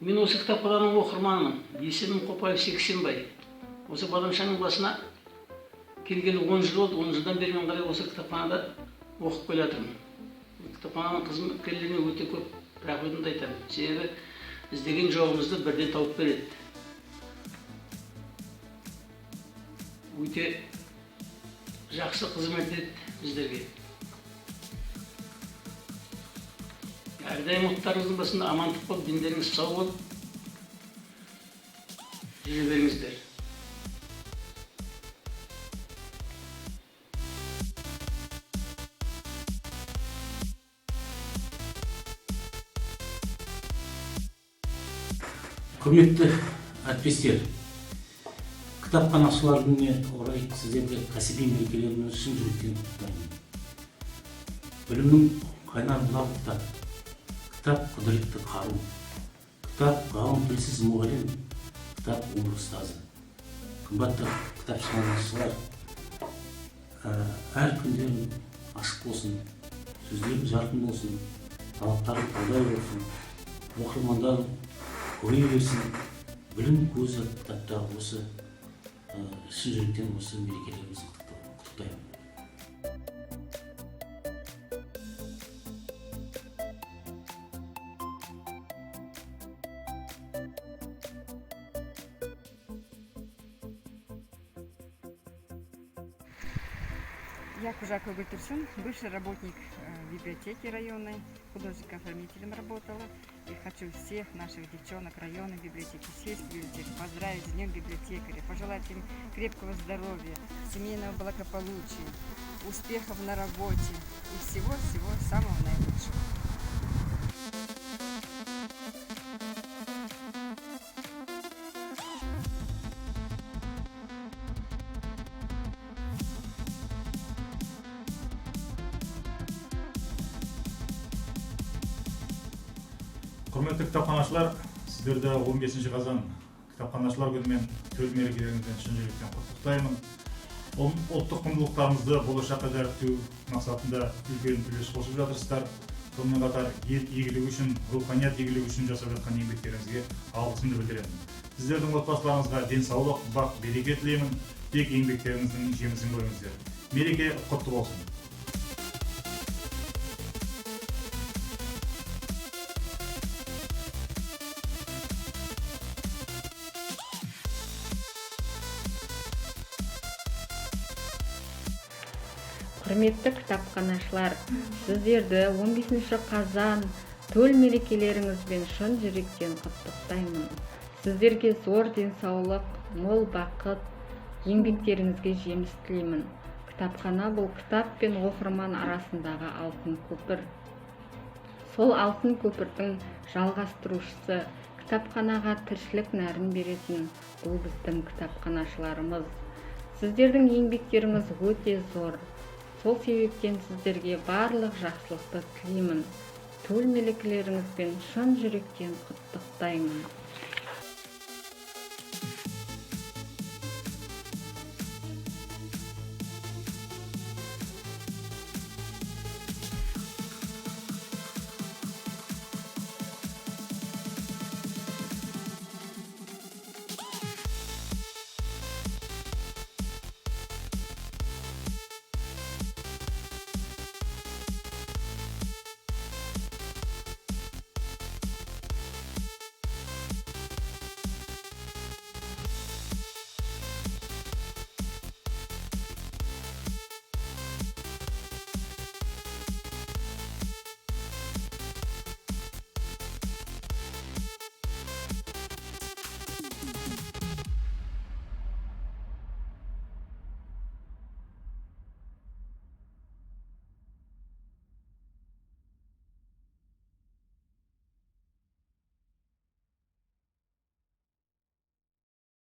Мен осы кітапхананың оқырманымын. Есімім Қопаев Сексенбай. Осы Бадамшаның басына келгелі 10 жыл болды. 10 жылдан бері мен қарай осы кітапханада оқып келе жатырмын. Кітапхананың қызметкерлеріне өте көп рахметімді айтамын. Себебі іздеген жоғымызды бірден тауып береді. Өте жақсы қызмет етеді біздерге. Әрдайым оттарыңыздың басында амандық болып, дендеріңіз сау болып жүре беріңіздер. Құрметті әріптестер, кітапханашылар күніне орай сіздерді кәсіби мерекелеріңізбен шын жүректен құттықтаймын. Білімнің қайнар бұлағы кітап. Кітап құдіретті қару. Кітап ғалым тілсіз мұғалім, кітап өмір ұстазы. Қымбатты кітапханашылар, әр күндерің ашық болсын, сөздерің жарқын болсын, талаптарың таудай болсын, оқырмандар көре берсін. Білім көзі кітапта осы шын жүректен осы мерекелерімізді құттықтаймын. Я Кужакова Гультурсун, бывший работник библиотеки районной, художник-оформителем работала. И хочу всех наших девчонок районной библиотеки, сельской библиотеки поздравить с Днем библиотекаря, пожелать им крепкого здоровья, семейного благополучия, успехов на работе и всего-всего самого наилучшего. Құрметті кітапханашылар, сіздерді 15 қазан кітапханашылар күнімен, төл мерекелеріңізбен шын жүректен құттықтаймын. Ұлттық құндылықтарымызды болашаққа дәріптеу мақсатында үлкен үлес қосып жатырсыздар. Сонымен қатар ел игілігі үшін, руханият игілігі үшін жасап жатқан еңбектеріңізге алғысымды білдіремін. Сіздердің отбасыларыңызға денсаулық, бақ, береке тілеймін. Тек еңбектеріңіздің жемісін көріңіздер. Мереке құтты болсын. Құрметті кітапханашылар, сіздерді 15 қазан төл мерекелеріңізбен шын жүректен құттықтаймын. Сіздерге зор денсаулық, мол бақыт, еңбектеріңізге жеміс тілеймін. Кітапхана бұл кітап пен оқырман арасындағы алтын көпір. Сол алтын көпірдің жалғастырушысы, кітапханаға тіршілік нәрін беретін бұл біздің кітапханашыларымыз. Сіздердің еңбектеріңіз өте зор. Сол себептен сіздерге барлық жақсылықты тілеймін. Төл мерекелеріңізбен шын жүректен құттықтаймын.